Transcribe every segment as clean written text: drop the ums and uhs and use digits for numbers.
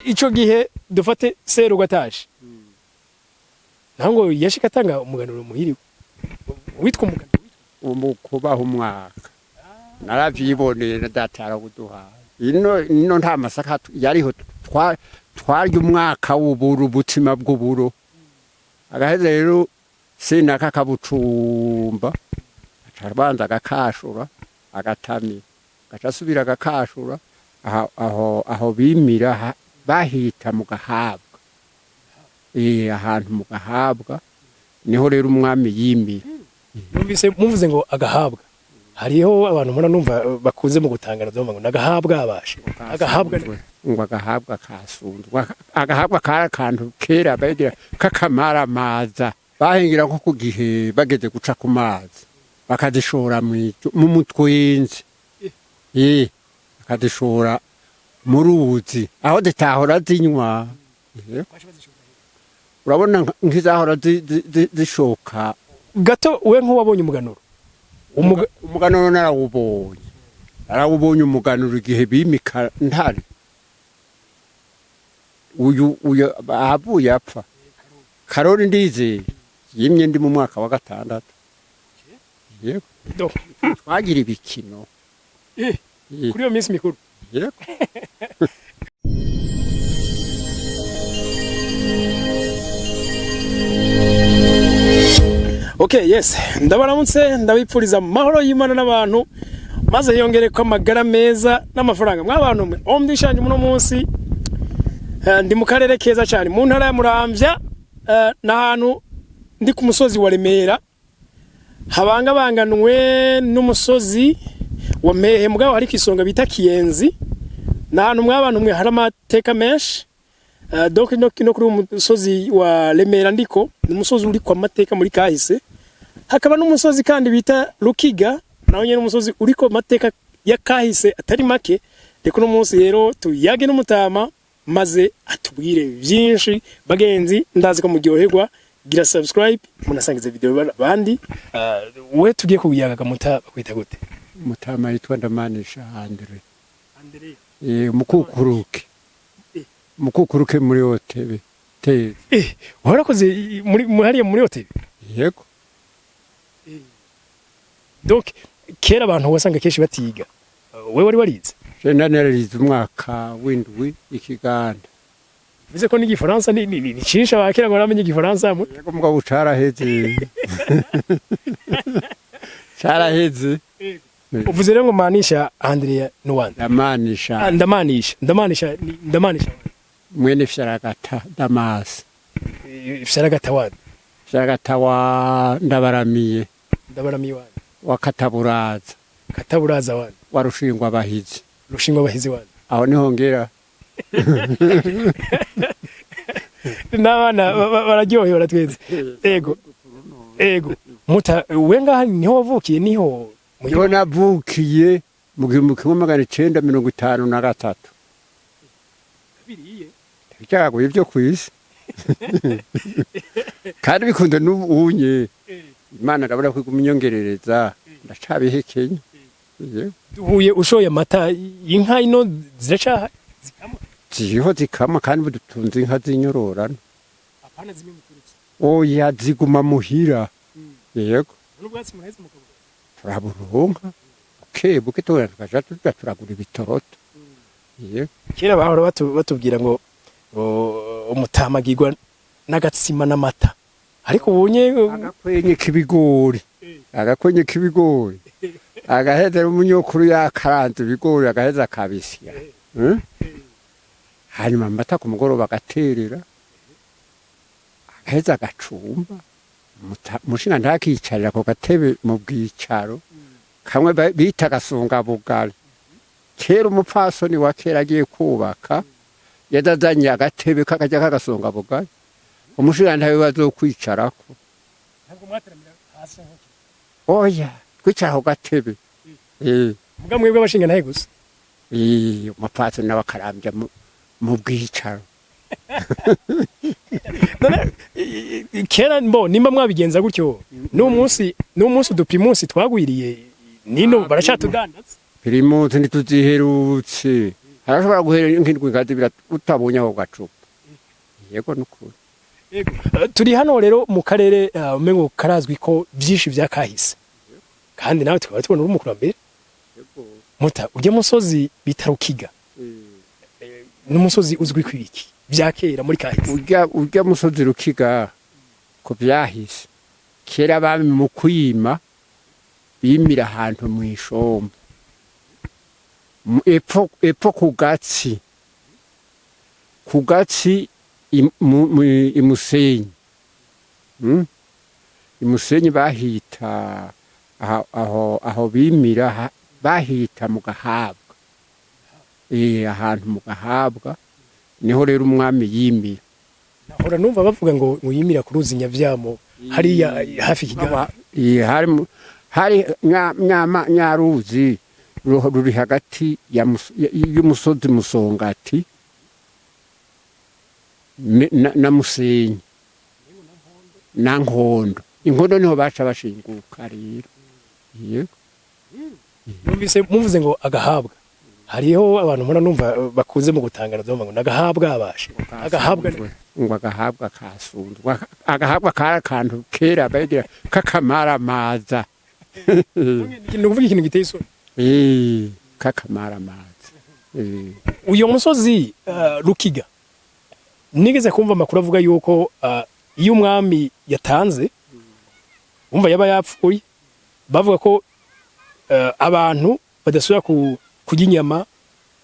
Ico gihe dufate serugo ataje, ntabwo yashika atanga umuganuro muhiriwe witwa umuganuro. Umu kubaho umwaka naravyiboneye na data yarabuduhaye. Ino nta masaka yariho, twarya umwaka w'uburo, ubutsima bw'uburo. Agaheze rero sinaka akabucumba, aca abanza agakashura, agatamira, agaca asubira agakashura. Aho bimira bahita mu gahabwa. Ahantu mu gahabwa niho rero umwami yimira. Numvise muvuze ngo agahabwa, hariho abantu mbona numva bakunze mu gutangana ngo nagahabwa abashe agahabwa. Ngo agahabwa kasunzwe, agahabwa kari akantu kera bagira k'akamaramaza, bahingira nko ku gihe bageze guca ku mazi, bakazishora mu mutwenzi, bakazishora mu ruzi aho zitahora zinywa. Urabona nk'izahora zishoka. Gato we nk'uwabonye umuganuro. Umuganuro narawubonye umuganuro igihe bimika Ntare uyu ahavuye apfa, Karori Ndizeye, yimye ndi mu mwaka wa gatandatu. Yego. Twagira ibikino. Kuri iyo minsi mikuru. Yego. Okay, yes, ndabaramutse, ndabipfuriza amahoro y'Imana n'abantu, maze yongere ko amagara meza n'amafaranga. Mw'abantu mwe aho ndishanje muno munsi, ndi mu karere keza cyane mu ntara ya Muramvya, n'ahantu ndi ku musozi wa Remera, habangabanganwe n'umusozi wa Mpehe, mugabo hari kisonga bita Kiyenzi. N'ahantu mw'abantu mwe hari amateka menshi. Donc no kuri uwo musozi wa Remera ndiko, ni umusozi uri kwa mateka muri kahise. Hakaba n'umusozi kandi bita Rukiga, nawo nyene umusozi uriko amateka ya kahise atari make. Reka uno munsi rero tuyage n'umutama, maze atubwire byinshi. Bagenzi, ndazi ko muryoherwa. Gira subscribe, munasangize video abandi. We tugiye kuyaga, muta bakwita gute? Mutama yitwa Ndamanisha Andre. Andre. Mukukuruke. Mukukuruke muri hotebe teze. Warakoze muri hariya muri hoteli? Yego. Donc kera abantu wasanga kenshi batiga. We wari warize? Je nararize umwaka w'indwi ikiganda. Bivuze ko n'igifaransa ni cinshi, abakera ngo baramenye igifaransa Yego, mugabo caraheze, caraheze. Uvuze rero ngo Manisha Andrea Nuwanda? Ndamanisha. Ah, Ndamanisha, Ndamanisha. Mwene Fyaragata Damasi. Fyaragata wande? Fyaragata wa Ndabaramiye. Ndabaramiye wande? Wa Kataburaza. Kataburaza wande? Wa Rushingwa Bahizi. Rushingwa Bahizi wande? Aho niho ngera. N'abana bararyohewe, baratweze. Ego muta, we ngaha niho wavukiye, niho? Niho navukiye mu 1953. Ibyago byo ku isi kandi bikunze n'ubunye Imana ndabona ko iguma inyongerereza, ndacabihekenya. Yego. Duhuye ushoye amata, inka ino ziracaha zikamwa? Ziriho zikamwa, kandi ubu dutunze inka z'inyororano. Apana zimwe muturutse? Oya, ziguma muhira, yego. N'ubwatsi muraheze mukabura? Turaburonka buke buke, tugenda tukaja tuja turagura ibitoroto, yego. Kera bahora batubwira ngo umutamagirwa n'agatsima n'amata, ariko ubunye Agakwenye k'ibigori, agakwenye k'ibigori, agaheza umunyokuru yakaranze ibigori, agaheza akabisya. Hanyuma amata ku mugoroba agaterera, agaheza agacumba. Umushinga ntakicarira ku gatebe mu bwicaro kamwe bita agasungabugari. Kera umupfasoni wa kera agiye kubaka yadazanye agatebe kakajya k'agasungabugari, umushinga ntawe bazokwicarako. Ntabwo mwateramira hasi nkuko? Oya, twicara ku gatebe. Muga mwebwe abashinga ntahe gusa? Umupfasoni nawe akarambya mu bwicaro. None kera mbo nimba mwabigenza gutyo, n'umunsi uduprimusi twagwiriye nino baracatudandaza? Primusi ntituziherutse. Harashobora guhera nk'indwi nka zibiri utabonye ako gacupa. Yego, nukuri. Turi hano rero mu karere umengo karazwi ko byinshi byakahise, kandi nawe tukaba tubona uri umukurambere. Muta, ujya musozi bita Rukiga n'umusozi uzwi ku ibiki bya kera muri kahise? Urya musozi Rukiga ku vyahise, kera abami mu kwima bimira ahantu mw'ishombo. Epfo ku gatsi imusenyi. Imusenyi bahita aho bimira bahita mu Gahabwa. Ahantu mu Gahabwa niho rero umwami yimira. Nahora numva bavuga ngo yimira ku ruzi Nyavyamo hariya hafi Kigali. Hari nyaruzi ruri hagati y'umusozi Musongati na Musenyi na Nkondo. Inkondo niho baca bashinguka rero. Yego. Numvise muvuze ngo Agahabwa, hariho abantu mpora numva bakunze mu gutangara bavuga ngo nagahabwa abashe agahabwa. Ngo agahabwa kasunzwe, agahabwa kari akantu kera bagira kakamaramaza. Ni ukuvuga ikintu giteye isoni. Kakamaramaza. Uyo musozi Rukiga, nigeze kumva amakuru avuga yuko iyo umwami yatanze, umva yaba yapfuye, bavuga ko abantu badasubira kurya inyama,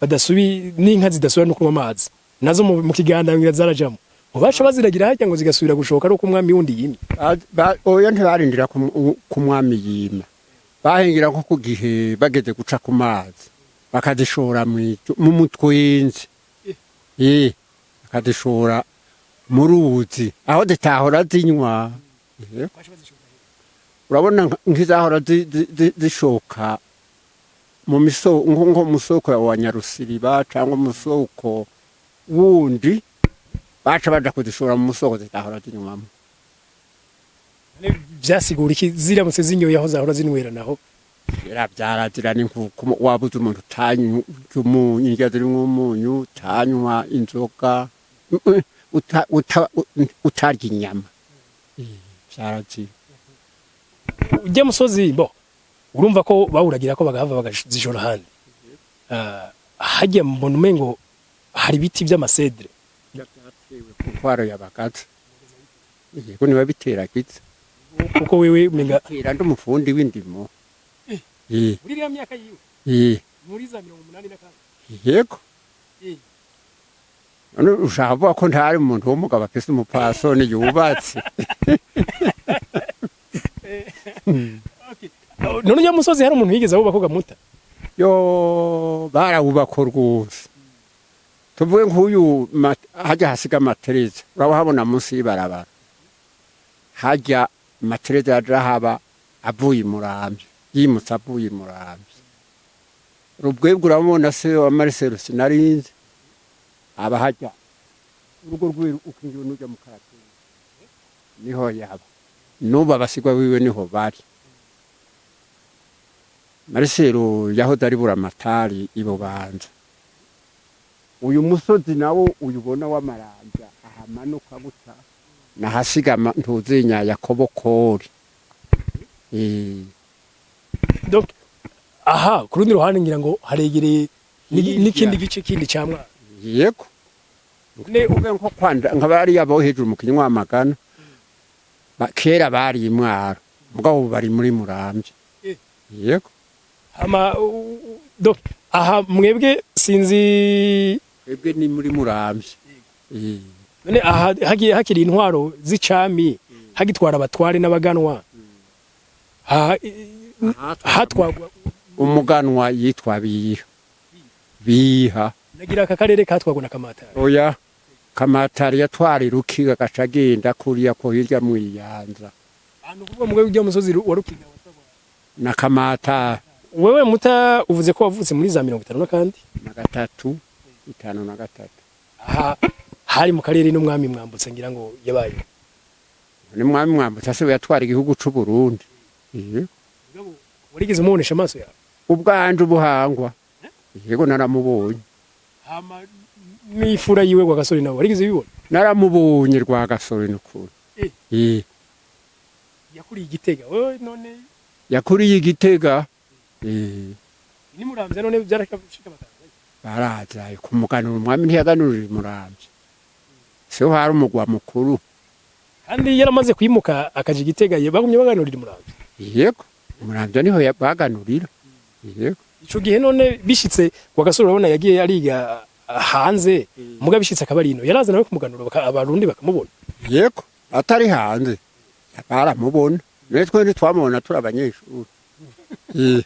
badasubi n'inka zidasubira no kunywa amazi nazo mu kiganda ngira zarajamo, ngo baca baziragira harya ngo zigasubira gushoka ari uko umwami wundi yimye. Oya, ntibarindira ku mwami yima, bahingira nko ku gihe bageze guca ku mazi bakazishora mu mutwenzi, bakazishora mu ruzi aho zitahora zinywa. Urabona nk'izahora zishoka mu miso nko mu soko wa Nyarusiriba cyangwa mu soko wundi, baca baja kuzishora mu musoko zitahora zinywamo. Vyasigura iki ziramutse zinyoye aho zahora zinywera naho? Kera vyarazira, ni nkuko wabuze umuntu utanywa umunyu, indya zirimwo umunyu, utanywa inzoga, utarya inyama. Vyarazira. Ujya musozi bo urumva ko bawuragira ko bagahava bagazishora ahandi. Hajya mbona umengo hari ibiti vy'amasedre. Ku ntwaro yabagaza, yego, niba biteragiza. Kuko wewe umenga Kera ndi umufundi w'indimo. Muri iriya myaka yiwe, muri za 84? Yego. None ushaka kuvuga ko ntari umuntu w'umugabo afise umupfasoni yubatse? None ujya musozi hari umuntu yigeze awubaka ugamuta? Yo, barawubako rwose. Tuvuge nk'uyu hajya hasiga amatereza, urabahabona munsi y'ibarabara hajya matereza yaja haba avuye imuramvya, yimutse avuye imuramvya. Rubwebwe urabona se wa Marcel Sinarinzi aba hajya urugo rwiwe ukinjiwe n'ujya mu karateri, niho yaba n'ubu abasigwa wiwe niho bari. Marcel yahoze ari buramatari ibubanza. Uyu musozi nawo uyubona w'Amarambya ahamanuka guca nahasiga ntuzinya Yakobo Kori. Donc aha ku rundi ruhande ngira ngo haregereye n'ikindi gice kindi ca Mwaro. Yego. Ne Uvuge nko kwanda nka bariya bo hejuru mu Kinywa Magana, kera bari imwaro, mugabo ubu bari muri Muramvya. Yego. Hama donc aha mwebwe sinzi. Twebwe ni muri Muramvya. None aha hagiye hakiri intwaro z'icami, hagitwara abatware n'abaganwa, aha hatwagwa Umuganwa yitwa Biha, Biha. Nagira aka karere katwagwa na Kamatari. Oya, Kamatari yatwara Irukiga, agaca agenda kuriya ko hirya mwiyanza. Ahantu kuvuga mugabo ujya musozi wa Rukiga watwagwa Na Kamatari. Wewe muta, uvuze ko wavutse muri za 50 n'akandi? Na gatatu, 53. Aha hari mu karere n'umwami Mwambutse ngira ngo yabaye. Ni mwami Mwambutsa se yatwara igihugu c'u Burundi. Warigeze umubonesha amaso yawe? Ubwanje ubuhangwa, yego, naramubonye. Hama n'ifura yiwe Rwagasore nawe warigeze bibona? Naramubonye Rwagasore n'ukuri. Eh. Yakuriye Igitega wewe none? Yakuriye Igitega, eh. Ni Muramvya none byarashika bakaza? Barazaye kumuganura. Umwami ntiyaganurira Muramvya, siho hari umugwa mukuru. Kandi yaramaze kwimuka akaja Igitega, bagumye baganurira Muramvya? Yego, Muramvya niho baganurira, yego. Ico gihe none bishitse, Rwagasore urabona yagiye ariga hanze, muga bishitse akaba ari ino, yaraza nawe kumuganura, Abarundi bakamubona? Yego, atari hanze baramubona, natwe ntitwamubona turi abanyeshuri. Eh.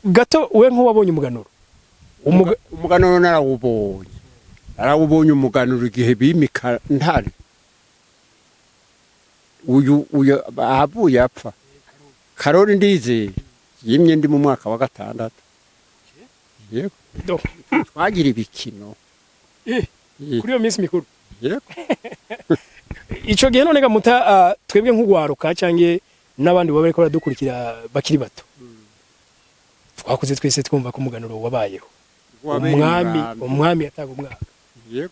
Gato we nk'uwabonye umuganuro. Umuganuro narawubonye, narawubonye umuganuro igihe bimika Ntare uyu ahavuye apfa, Karori Ndizeye, yimye ndi mu mwaka wa gatandatu, yego. Twagira ibikino. Kuri iyo minsi mikuru? Yego. Ico gihe none gamuta, twebwe nk'ugwaruka canke n'abandi baba bariko baradukurikira bakiri bato, twakuze twese twumva ko umuganuro wabayeho, umwami yatanga umwaka.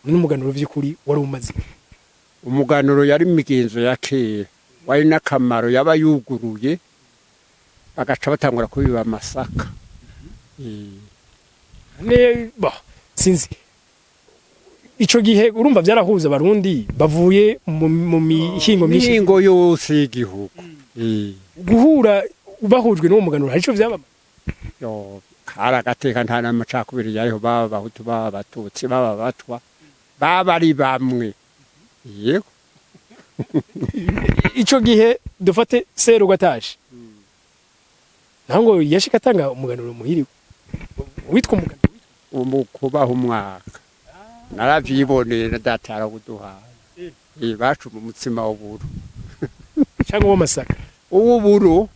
N'umuganuro vy'ukuri wari umaze? Umuganuro yari imigenzo ya kera, wari n'akamaro. Yaba yuguruye, bagaca batangura kubiba amasaka. Ne bah, sinzi, ico gihe urumva vyarahuza Abarundi bavuye mu mihingo myinshi. Mihingo yose y'igihugu. Guhura bahujwe n'uwo muganuro, hari ico vyabama? Yo, kari agateka, nta n'amacakubiri yariho. Baba Abahutu, baba Abatutsi, baba Abatwa, baba ari bamwe, yego. Ico gihe dufate Serugo atashe, ntabwo yashika atanga umuganuro muhiriwe witwa umuganuro? Umu kubaha umwaka naravyiboneye na data yarawuduhaye. Bacuma umutsima w'uburo. Cyangwa w'amasaka? Uw'uburo.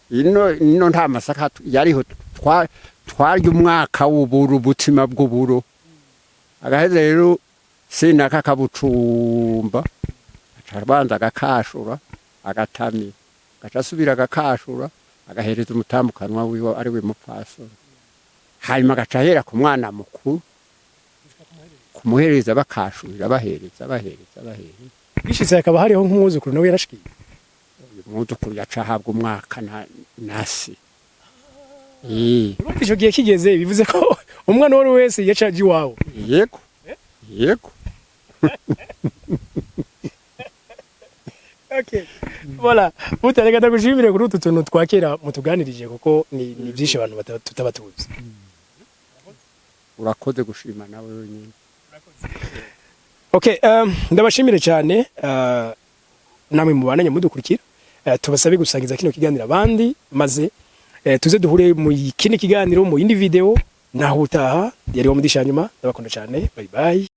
Ino nta masaka yariho. Twarya umwaka w'uburo, ubutsima bw'uburo. Agaheza rero sinaka akabucumba, aca abanza agakashura, agatamira, agaca asubira agakashura, agahereza umutambukanwa wiwe ari we mupfasoni. Hanyuma agaca ahera ku mwana mukuru kumuhereza, bakashurira, bahereza, bahereza, bahereza. Bishitse hakaba hariho nk'umwuzukuru nawe yarashikiye? Uyu mwuzukuru yaca ahabwa umwaka na se. Urumva ico gihe kigeze, bivuze ko umwana uwo ari we wese yaca aja iwawe? Yego. Okay. Voilà. Mutareka ndagushimire kuri utu tuntu twa kera mutuganirije, kuko ni byinshi abantu tutaba tuzi. Urakoze gushima nawe wenyine. Okay, ndabashimire cyane, namwe mubananye mudukurikira. Tubasabe gusangiza kino kiganiro abandi, maze tuze duhure mu kindi kiganiro, mu yindi video. Naho utaha, yari wa mudisha nyuma. Ndabakunda cyane. Bye bye.